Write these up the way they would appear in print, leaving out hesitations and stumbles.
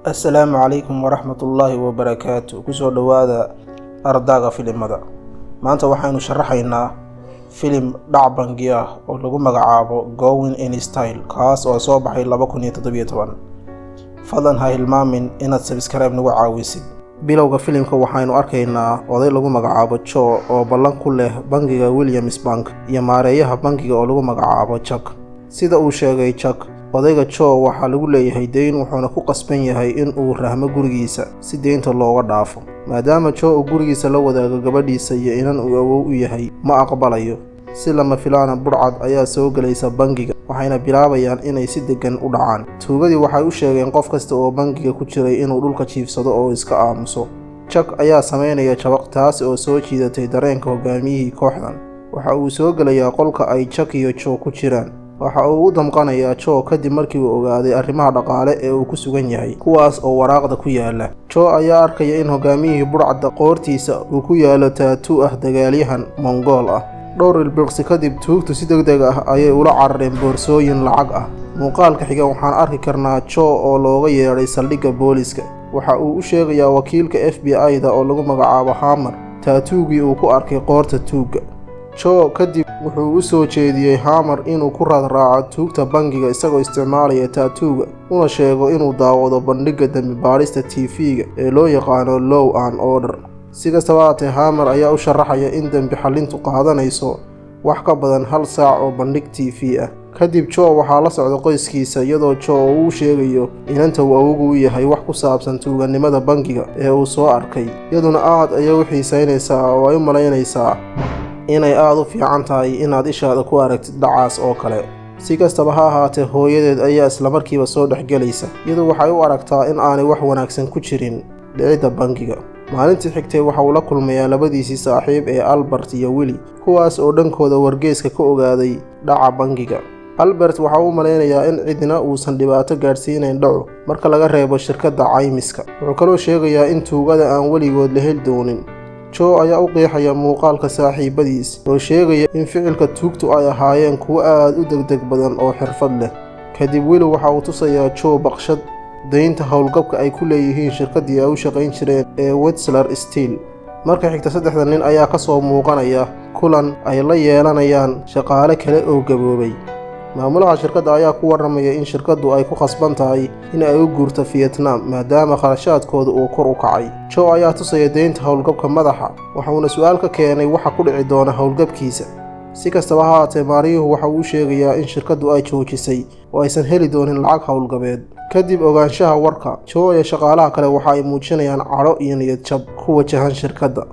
Assalaamu calaykum waraxmatullaahi wabarakaatu. Kusoo dhowaada Ardaaga Filimada. Maanta waxaynu sharaxaynaa filim dhac bangi ah oo lagu magacaabo Going in Style, kaas oo soo baxay 2017. Fadlan ha hilmaamin inaad subscribe nagu caawisid. Bilowga filimka waxaynu arkaynaa oday lagu magacaabo Joe oo ballan ku leh bangiga Williams Bank iyo maareeyaha bangiga oo lagu magacaabo Jack. Sida uu sheegay Jack, odayga Joe waxaa lagu leeyahay deyn, wuxuuna ku qasban yahay in uu rahmo gurigiisa si deynta looga dhaafo. Maadaama Joe uu gurigiisa la wadaago gabadhiisa iyo inan uu awow u yahay, ma aqbalayo. Si lama filaana, burcad ayaa soo gelaysa bangiga, waxayna bilaabayaan inay si deggan u dhacaan. Tuugadii waxay u sheegeen qof kasta oo bangiga ku jiray inuu dhulka jiifsado oo iska aamuso. Jack ayaa sameynaya jabaq, taas oo soo jiidatay dareenka hogaamiyihii kooxdan. Waxa uu soo gelayaa qolka ay Jack iyo Joe ku jiraan. Waxa uu u damqanayaa Joe kadib markii uu ogaaday arrimaha dhaqaale ee uu ku sugan yahay, kuwaas oo waraaqda ku yaala. Joe ayaa arkaya in hogaamiyihii burcadda qoortiisa uu ku yaalo tattoo ah dagaalyahan Mongool ah. Dhowr ilbiriqsi kadib, tuugtu si degdeg ah ayay ula carareen boorsooyin lacag ah. Muuqaalka xiga waxaan arki karnaa Joe oo looga yeedhay saldhigga booliska. Waxa uu u sheegayaa wakiilka FBI-da oo lagu magacaabo Hammer tattoo-gii uu ku arkay qoorta tuugga. Joe kadib wuxuu u soo jeediyey Hammer inuu ku raadraaco tuugta bangiga isagoo isticmaalaya tattoo-ga, una sheego inuu daawado bandhigga dembi baadhista TV-ga ee loo yaqaano Law and Order. Si kastaba haatee, Hammer ayaa u sharaxaya in dembi xalintu qaadanayso wax ka badan hal saac oo bandhig TV ah. Kadib Joe waxaa la socda qoyskiisa, iyadoo Joe uu u sheegayo inanta uu awowgu u yahay wax ku saabsan tuuganimada bangiga ee uu soo arkay. Iyaduna aad ayay u xiisaynaysaa oo ay u malaynaysaa inay aada u fiican tahay inaad ishaada ku aragtid dhacaas oo kale. Si kastaba ha ahaatee, hooyadeed ayaa islamarkiiba soo dhexgelaysa. Iyadu waxay u aragtaa in aanay wax wanaagsan ku jirin dhicidda bangiga. Maalintii xigtay waxa uu la kulmayaa labadiisii saaxiib ee Albert iyo Willi, kuwaas oo dhankooda wargeyska ka ogaaday dhaca bangiga. Albert waxa uu u malaynayaa in cidina uusan dhibaato gaadhsiinayn dhacu marka laga reebo shirkadda caymiska. Wuxuu kaloo sheegayaa in tuugada aan weligood la heli doonin. Joe ayaa u qeexaya muuqaalka saaxiibadiis oo sheegaya in ficilka tuugtu ay ahaayeen kuwo aad u degdeg badan oo xirfad leh. Kadib Willi waxa uu tusayaa Joe baqshad deynta howlgabka ay ku leeyihiin shirkaddii ay u shaqayn jireen ee Wetzler Steel. Marka xigta, saddexda nin ayaa ka soo muuqanaya kulan ay la yeelanayaan shaqaale kale oo gaboobay. Maamulaha shirkadda ayaa ku warramaya in shirkaddu ay ku khasban tahay in ay u guurto Vietnam maadaama kharashaadkooda uu kor u kacay. Joe ayaa tusaya deynta howlgabka madaxa, waxuuna su'aal ka keenay waxa ku dhici doona howlgabkiisa. Si kastaba ha haatee, maariyuhu waxa uu sheegayaa in shirkaddu ay joojisay oo aysan heli doonin lacag howlgabeed. Kadib ogaanshaha warka, Joe iyo shaqaalaha kale waxa ay muujinayaan cadho iyo niyad jab ku wajahan shirkadda.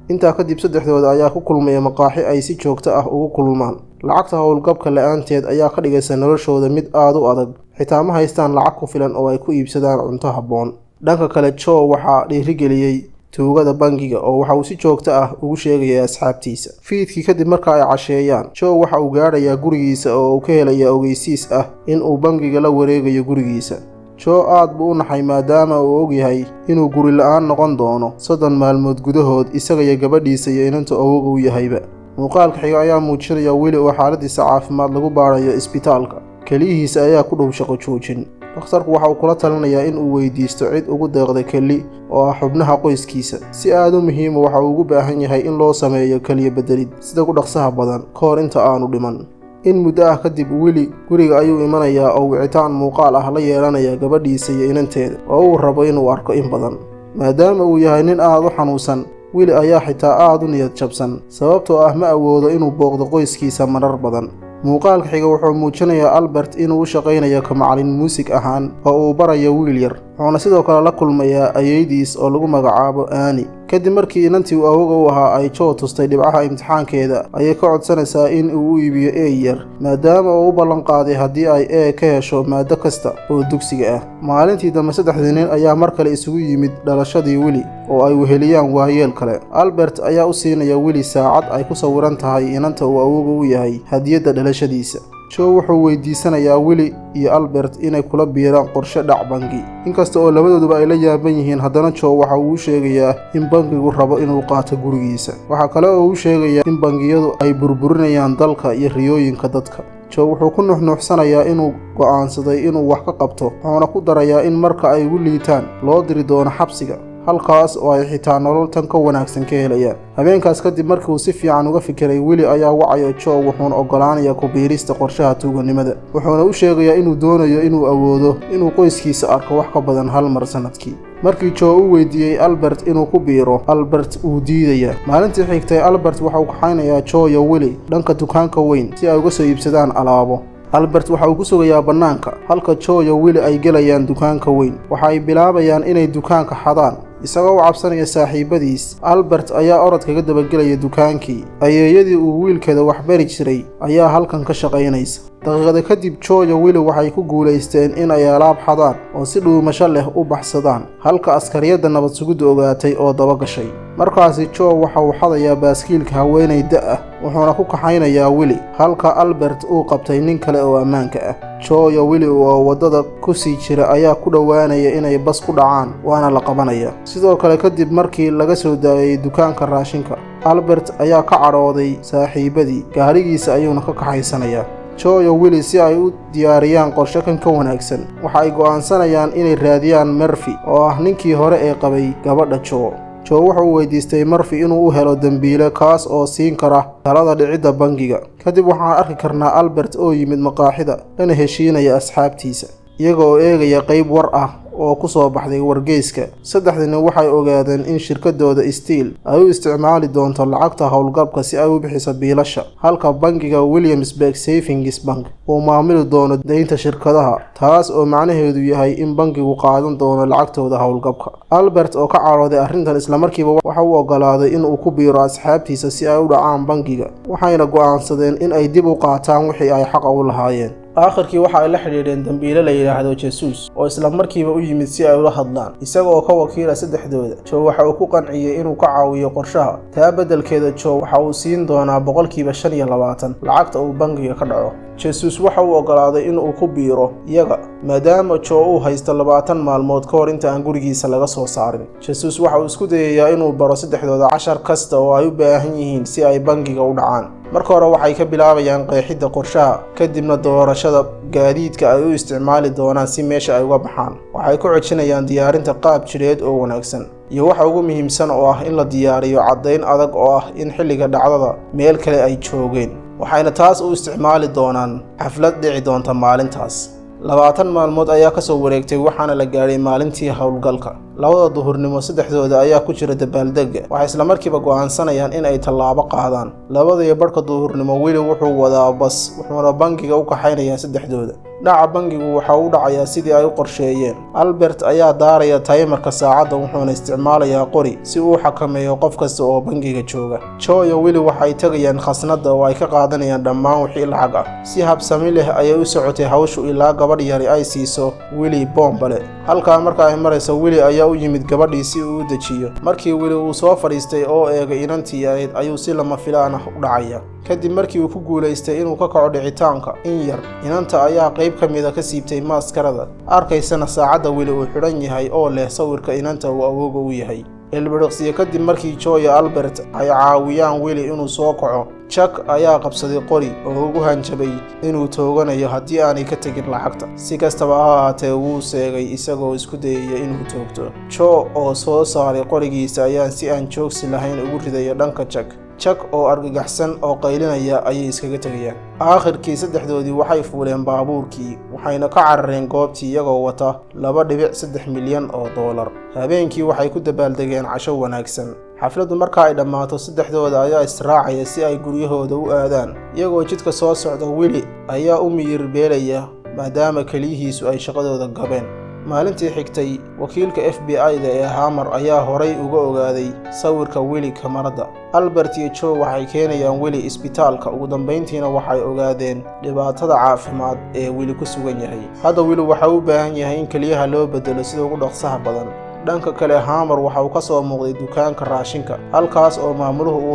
Intaa kadib, saddexdooda ayaa ku kulmaya maqaaxi ay si joogto ah ugu kulmaan. Lacagta howlgabka la'aanteed ayaa ka dhigaysa noloshooda mid aad u adag, xitaa ma haystaan lacag ku filan oo ay ku iibsadaan cunto habboon. Dhanka kale, Joe waxaa dhiirigeliyey tuugada bangiga oo waxa uu si joogto ah ugu sheegaya asxaabtiisa. Fiidkii kadib marka ay casheeyaan, Joe waxa uu gaadhayaa gurigiisa oo uu ka helayaa ogeysiis ah in uu bangiga la wareegayo gurigiisa. Joe aad buu u naxay maadaama uu ogyahay inuu guri la'aan noqon doono 30 maalmood gudahood, isaga iyo gabadhiisa iyo inanta awowga u yahayba. Muuqaalka xiga ayaa muujinaya Willi oo xaaladiisa caafimaad lagu baarayo isbitaalka. Keliyihiisa ayaa ku dhow shaqo joojin. Dhakhtarku waxa uu kula talinayaa in uu weydiisto cid ugu deeqda keli oo ah xubnaha qoyskiisa. Si aad u muhiima, waxa uu ugu baahan yahay in loo sameeyo keliya beddelid sida ugu dhaqsaha badan ka hor inta aanu dhiman. In muddo ah kadib, Willi guriga ayuu imanayaa oo wicitaan muuqaal ah la yeelanaya gabadhiisa iyo inanteeda oo uu rabo inuu arko in badan. Maadaama uu yahay nin aad u xanuunsan, Willi ayaa xitaa aad u niyad jabsan, sababtoo ah ma awoodo inuu booqdo qoyskiisa marar badan. Muuqaalka xiga wuxuu muujinayaa Albert inuu u shaqaynayo ka macallin muusig ahaan oo uu barayo wiil yar, wuxuuna sidoo kale la kulmayaa ayeydiis oo lagu magacaabo Annie. Kadib markii inantii uu awowga u ahaa ay Joe tustay dhibcaha imtixaankeeda, ayay ka codsanaysaa in uu u iibiyo ey yar, maadaama uu u ballan qaaday haddii ay A ka hesho maado kasta oo dugsiga ah. Maalintii dambe, saddexdii nin ayaa mar kale isugu yimid dhalashadii Willi oo ay weheliyaan waayeel kale. Albert ayaa u siinaya Willi saacad ay ku sawiran tahay inanta uu awowga u yahay hadiyadda dhalashadiisa. Joe wuxuu weydiisanayaa Willi iyo Albert inay kula biiraan qorshe dhac bangi. Inkasta oo labadooduba ay la yaaban yihiin, haddana Joe waxa uu u sheegayaa in bangigu rabo inuu qaato gurigiisa. Waxa kale oo uu sheegayaa in bangiyadu ay burburinayaan dalka iyo riyooyinka dadka. Joe wuxuu ku nuuxnuuxsanayaa inuu go'aansaday inuu wax ka qabto, wuxuuna ku darayaa in marka ay ugu liitaan loo diri doono xabsiga, halkaas oo ay xitaa nolol tan ka wanaagsan ka helayaan. Habeenkaas kadib markii uu si fiican uga fikiray, Willy ayaa wacaya Joe, wuxuuna ogolaanayaa ku biirista qorshaha tuuganimada, wuxuuna u sheegayaa inuu doonayo inuu awoodo inuu qoyskiisa arko wax ka badan hal mar sanadkii. Markii Joe u weydiiyey Albert inuu ku biiro, Albert wuu diidayaa. Maalintii xigtay, Albert waxa uu kaxaynayaa Joe iyo Willy dhanka dukaanka weyn si ay uga soo iibsadaan alaabo. Albert waxa uu ku sugayaa bannaanka, halka Joe iyo Willy ay gelayaan dukaanka weyn. Waxa ay bilaabayaan inay dukaanka xadaan. Isagoo u cabsanaya saaxiibadiis, Albert ayaa orod kaga dabagelaya dukaankii. Ayeeyadii uu wiilkeeda wax bari jiray ayaa halkan ka shaqaynaysa. Daqiiqada kadib, Joe iyo Willy waxay ku guulaysteen in ay alaab xadaan oo si dhuumasho leh u baxsadaan, halka askariyadda nabad sugiddu ogaatay oo daba gashay. Markaasi Joe waxa uu xadayaa baaskiilka haweeney da' ah, wuxuuna ku kaxaynayaa Willy, halka Albert uu qabtay nin kale oo ammaanka ah. Joe iyo Willy oo waddada ku sii jira ayaa ku dhowaanaya inay bas ku dhacaan, waana la qabanaya. Sidoo kale, kadib markii laga soo daayay dukaanka raashinka, Albert ayaa ka cadhooday saaxiibadii, gaarigiisa ayuuna ka kaxaysanayaa. Joe iyo Willy, si ay u diyaariyaan qorshe kan ka wanaagsan, waxa ay go'aansanayaan inay raadiyaan Murphy, oo ah ninkii hore ee qabay gabadha Joe. Joe wuxuu weydiistay Murphy inuu u helo dembiile kaas oo siin kara talada dhicidda bangiga. Kadib waxaan arki karnaa Albert oo yimid maqaaxida lana heshiinaya asxaabtiisa, iyaga oo eegaya qayb war ah oo ku soo baxday wargeyska. Saddexdii nin waxay ogaadeen in shirkadooda Steel ay u isticmaali doonto lacagta howlgabka si ay u bixiso biilasha, halka bangiga Williamsburg Savings Bank uu maamuli doono deynta shirkadaha, taas oo macnaheedu yahay in bangigu qaadan doono lacagtooda howlgabka. Albert oo ka cadhooday arrintan, islamarkiiba waxa uu ogolaaday in uu ku biiro asxaabtiisa si ay u dhacaan bangiga, waxayna go'aansadeen in ay dib u qaataan wixii ay xaqa u lahaayeen. Aakhirkii waxa ay la xidhiidheen dambiile la yidhaahdo Jesus, oo isla markiiba u yimid si ay ula hadlaan, isaga oo ka wakiila saddexdooda. Joe waxa uu ku qanciyey inuu ka caawiyo qorshaha. Taa beddelkeeda, Joe waxa uu siin doonaa 25% lacagta uu bangiga ka dhaco. Jesus waxa uu ogolaaday in uu ku biiro iyaga, maadaama Joe uu haysto 20 maalmood ka hor inta aan gurigiisa laga soo saarin. Jesus waxa uu isku dayayaa inuu baro saddexdooda cashar kasta oo ay u baahan yihiin si ay bangiga u dhacaan. Marka hore waxay ka bilaabayaan qeexidda qorshaha, kadibna doorashada gaadiidka ay u isticmaali doonaan si meesha ay uga baxaan. Waxay ku xojinayaan diyaarinta qaab jidheed oo wanaagsan, iyo waxa ugu muhiimsan oo ah in la diyaariyo caddayn adag oo ah in xilliga dhacdada meel kale ay joogeen, waxayna taas u isticmaali doonaan xaflad dhici doonta maalintaas. 20 maalmood ayaa kasoo wareegtay, waxaana la gaadhay maalintii howlgalka. 2da duhurnimo, saddexdooda ayaa ku jira dabaaldega. Waxay islamarkiiba go'aansanayaan in ay tallaabo qaadaan. 2:30 duhurnimo, Willy wuxuu wadaa bas, wuxuuna bangiga u kaxaynayaa saddexdooda. Dhaca bangigu waxa uu dhacayaa sidii ay u qorsheeyeen. Albert ayaa daaraya taymarka saacadda, wuxuuna isticmaalayaa qori si uu u xakameeyo qof kasta oo bangiga jooga. Joe iyo Willy waxay tegayaan khasnadda oo ay ka qaadanayaan dhammaan wixii lacag ah. Si habsami leh ayay u socotay hawshu ilaa gabadh yari ay siiso Willy boombale. Halkaa marka ay marayso, Willy ayaa u yimid gabadhii si uu u dejiyo. Markii Willy uu soo fadhiistay oo eegay inantii yarayd, ayuu si lama filaan ah u dhacaya. Kadib markii uu ku guulaystay inuu ka kaco dhicitaanka in yar, inanta ayaa qayb ka mida ka siibtay maaskarada, arkaysana saacadda Willy uu xidhan yahay oo leh sawirka inanta uu awooga u yahay. Ilbiriqsiyo kadib markii Joe iyo Albert ay caawiyaan Willy inuu soo kaco, Jack ayaa qabsaday qori oo ugu hanjabay inuu tooganayo haddii aanay ka tegin lacagta. Si kastaba ha ahaatee, wuu seegay isagoo isku dayaya inuu toogto. Joe oo soo saaray qorigiisa ayaan si aan joogsi lahayn ugu ridaya dhanka Jack. Jack oo argagaxsan oo qaylinaya ayay iskaga tegayaan. Aakhirkii saddexdoodii waxay fuuleen baabuurkii, waxayna ka carareen goobtii iyagoo wata 2.3 milyan oo doolar. Habeenkii waxay ku dabaaldegeen casho wanaagsan. Xafladdu marka ay dhammaato, saddexdooda ayaa israacaya si ay guryahooda u aadaan. Iyagoo jidka soo socda, Willy ayaa u miyir beelaya maadaama keliyihiisu ay shaqadooda gabeen. Maalintii xigtay, wakiilka FBI-da ee Hammer ayaa horay uga ogaaday sawirka Willy kamarada. Albert iyo Joe waxay keenayaan Willy isbitaalka. Ugu dambeyntiina waxay ogaadeen dhibaatada caafimaad ee Willy ku sugan yahay. Hadda Willy waxa uu u baahan yahay in keliyaha loo bedelo sida ugu dhaqsaha badan. Dhanka kale, Hammer waxa uu ka soo muuqday dukaanka raashinka, halkaas oo maamuluhu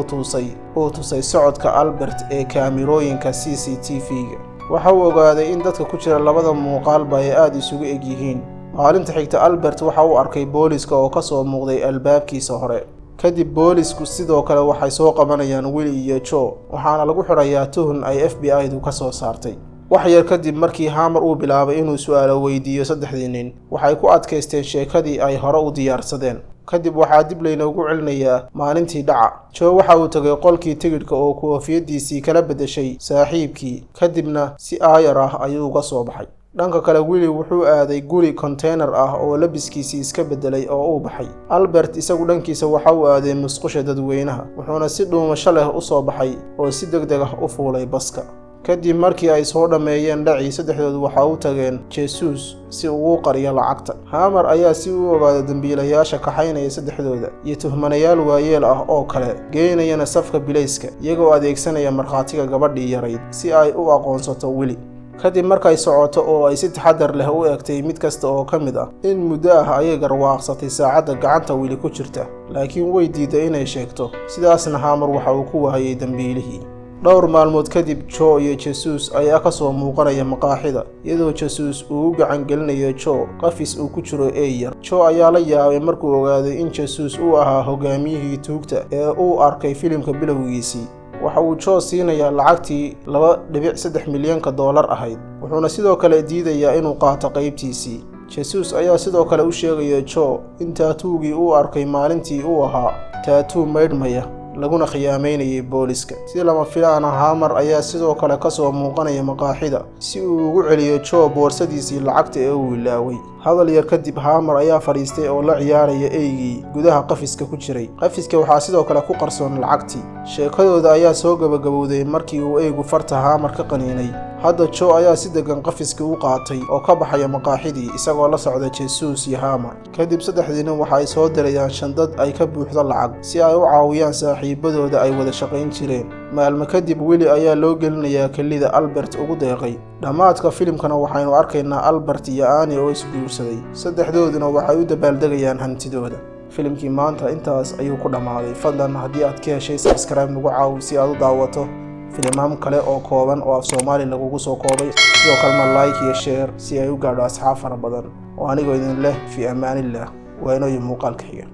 uu tusay socodka Albert ee kaamirooyinka CCTV-ga. Waxa uu ogaaday in dadka ku jira labada muuqaalba ay aada isugu eg yihiin. Maalinta xigta, Albert waxa uu arkay booliska oo ka soo muuqday albaabkiisa hore. Kadib boolisku sidoo kale waxay soo qabanayaan Willi iyo Joe, waxaana lagu xidhayaa tuhun ay FBI-du ka soo saartay. Wax yar kadib markii Hamer uu bilaabay inuu su'aalo weydiiyo saddexdii nin, waxay ku adkaysteen sheekadii ay hore u diyaarsadeen. Kadib waxaa dib laynoogu celinayaa maalintii dhaca. Joe waxa uu tegay qolkii tigidhka oo koofiyadiisii kala beddeshay saaxiibkii, kadibna si aayar ah ayuu uga soo baxay. Dhanka kale, Willi wuxuu aaday guri konteynar ah oo labiskiisii iska beddelay oo uu baxay. Albert isagu dhankiisa waxa uu aaday musqusha dadweynaha, wuxuuna si dhuumasho leh u soo baxay oo si degdeg ah u fuulay baska. Kadib markii ay soo dhammeeyeen dhacii, saddexdoodu waxa u tageen Jesus si uu u qariyo lacagta. Hamer ayaa si u ogaada dembiilayaasha kaxaynaya saddexdooda iyo tuhmanayaal waayeel ah oo kale, geynayana safka bilayska, iyagoo adeegsanaya markhaatiga gabadhii yarayd si ay u aqoonsato Willi. Kadib markay socoto oo ay si taxadar leh u eegtay mid kasta oo ka mid ah, in muddo ah ayay garwaaqsatay saacadda gacanta Willi ku jirta, laakiin way diiday inay sheegto. Sidaasna Hamer waxa uu ku waayay dembiilihii. Dhowr maalmood kadib, Joe iyo Jesus ayaa ka soo muuqanaya maqaaxida, iyadoo Jesus uu u gacan gelinayo Joe qafis uu ku jiro ey yar. Joe ayaa la yaabay markuu ogaaday in Jesus uu ahaa hogaamiyihii tuugta ee uu arkay filimka bilowgiisii. Waxa uu Joe siinayaa lacagtii 2.3 milyanka doolar ahayd, wuxuuna sidoo kale diidayaa inuu qaato qaybtiisii. Jesus ayaa sidoo kale u sheegaya Joe in taatuugii uu arkay maalintii uu ahaa taatuu maydhmaya, laguna khiyaameynayay booliska. Si lama filaan ah, Hamer ayaa sidoo kale ka soo muuqanaya maqaaxida si uu ugu celiyo Joe boorsadiisii lacagta ee uu ilaaway. Hadal yar kadib, Hamer ayaa fadhiistay oo la ciyaaraya eygii gudaha qafiska ku jiray. Qafiska waxaa sidoo kale ku qarsoon lacagtii. Sheekadooda ayaa soo gabagabowday markii uu eygu farta Hamer ka qaniinay. Hadda Joe ayaa si degan qafiskii u qaatay oo ka baxaya maqaaxidii, isagoo la socda Jesus iyo Hamer. Kadib saddexdii nin waxa ay soo dirayaan shandad ay ka buuxdo lacag si ay u caawiyaan saaxiibadooda ay wada shaqayn jireen. Maalmo kadib, Willi ayaa loo gelinayaa kelida Albert ugu deeqay. Dhammaadka filimkana waxaynu arkaynaa Albert iyo Annie oo isguursaday, saddexdooduna waxay u dabaaldegayaan hantidooda. Filimkii maanta intaas ayuu ku dhammaaday. Fadlan haddii aad ka heshay, subscribe nagu caawi si aad u daawato filimaam kale oo kooban oo af Soomaali lagugu soo koobay. Sidoo kalena like iyo share si ay u gaadho asxaab fara badan. Oo anigoo idin leh, fi amaanillah, waa inooyo muuqaalka xiga.